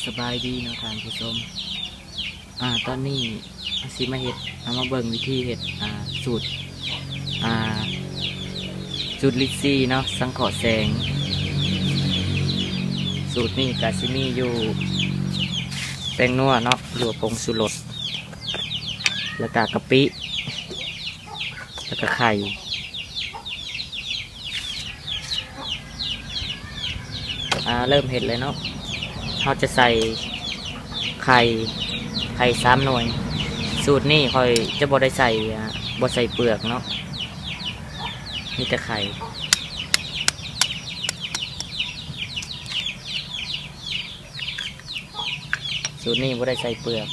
ສະບາຍດີເນາະທ່ານຜູ້ຊົມ. ອາ ຕອນນີ້ເຮົາຊິມາເຮັດ ເຮົາມາເບິ່ງວິທີເຮັດ ອາ ສູດ ອາ ສູດລິດຊີເນາະ ສັງເຄາະແສງ. ສູດນີ້ກະຊິມີຢູ່ແປ້ງນົວເນາະ ຫຼືວ່າຜົງຊູລົດ ແລ້ວກະກະປິ ແລ້ວກະໄຂ່. ອາ ເລີ່ມເຮັດເລີຍເນາະ. ເຮົາຈະໃສ່ໄຂ່ ໄຂ່ສາມໜ່ວຍ. ສູດນີ້ຂ້ອຍຈະບໍ່ໄດ້ໃສ່ ອາ ບໍ່ໃສ່ເປືອກເນາະ ມີແຕ່ໄຂ່. ສູດນີ້ບໍ່ໄດ້ໃສ່ເປືອກ.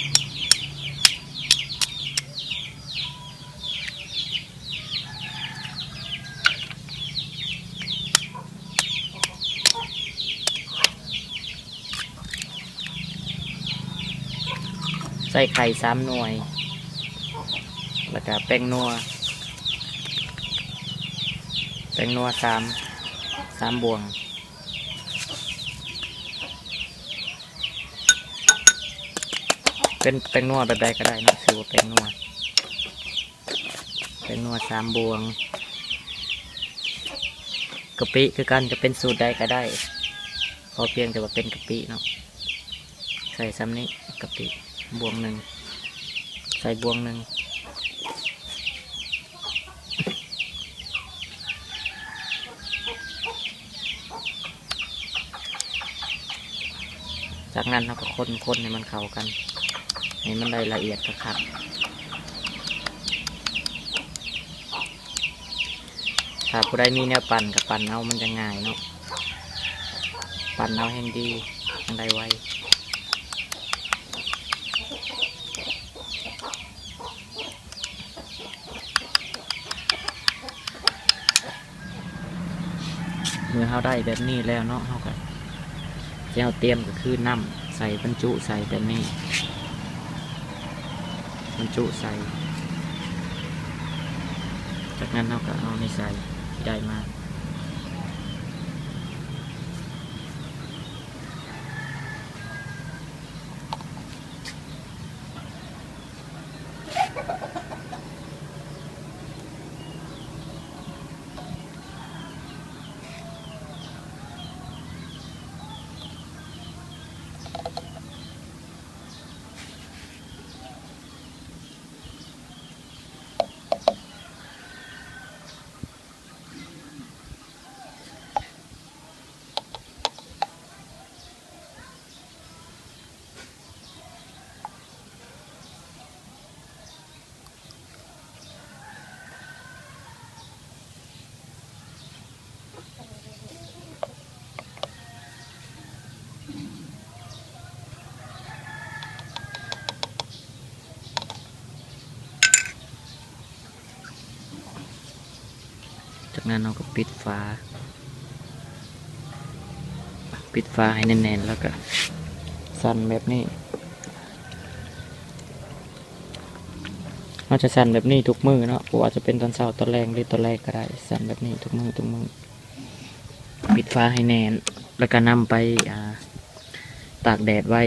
ໃສ່ໄຂ່ສາມໜ່ວຍ ແລ້ວກະແປ້ງນົວ ແປ້ງນົວສາມ ສາມບ່ວງ. ເປັນແປ້ງນົວແບບໃດກະໄດ້ເນາະ ຖືວ່າແປ້ງນົວ ແປ້ງນົວສາມບ່ວງ. ກະປິຄືກັນ ຈະເປັນສູດໃດກະໄດ້ ຂໍພຽງແຕ່ວ່າເປັນກະປິເນາະ. ໃສ່ຊ່ຳນີ້ ກະປິບ່ວງໜຶ່ງ ໃສ່ບ່ວງໜຶ່ງ. ຈາກນັ້ນເຮົາກະຄົນໆໃຫ້ມັນເຂົ້າກັນ ໃຫ້ມັນໄດ້ລະອຽດຄັກໆ. ຖ້າຜູ້ໃດມີແນວປັ່ນກະປັ່ນເອົາ ມັນຈະງ່າຍເນາະ ປັ່ນເອົາແຮງດີ ຈັ່ງໄດ້ໄວ. ເມື່ອເຮົາໄດ້ແບບນີ້ແລ້ວເນາະ ເຮົາກະ ທີ່ເຮົາຕຽມກະຄືນ້ຳ ໃສ່ ບັນຈຸໃສ່ແບບນີ້ ບັນຈຸໃສ່. ຈາກນັ້ນເຮົາກະເອົານີ້ໃສ່ ທີ່ໄດ້ມາ. ຈາກນັ້ນເຮົາກະປິດຝາ ປິດຝາໃຫ້ແໜ້ນໆ ແລ້ວກະສັ່ນແບບນີ້. ເຮົາຈະສັ່ນແບບນີ້ທຸກມື້ເນາະ ບໍ່ວ່າຈະເປັນຕອນເຊົ້າ ຕອນແລງ ຫຼືຕອນແລງກະໄດ້ ສັ່ນແບບນີ້ທຸກມື້ ທຸກມື້. ປິດຝາໃຫ້ແໜ້ນ ແລ້ວກະນຳໄປ ອາ ຕາກແດດໄວ້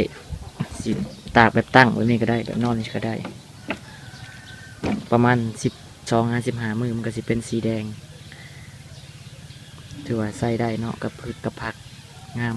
ຊິຕາກແບບຕັ້ງແບບນີ້ກະໄດ້ ແບບນອນນີ້ກະໄດ້ ປະມານສິບສອງຫາສິບຫ້າມື້ ມັນກະຊິເປັນສີແດງ ຖືວ່າໃຊ້ໄດ້ເນາະ ກັບພືດກັບຜັກ ງາມ.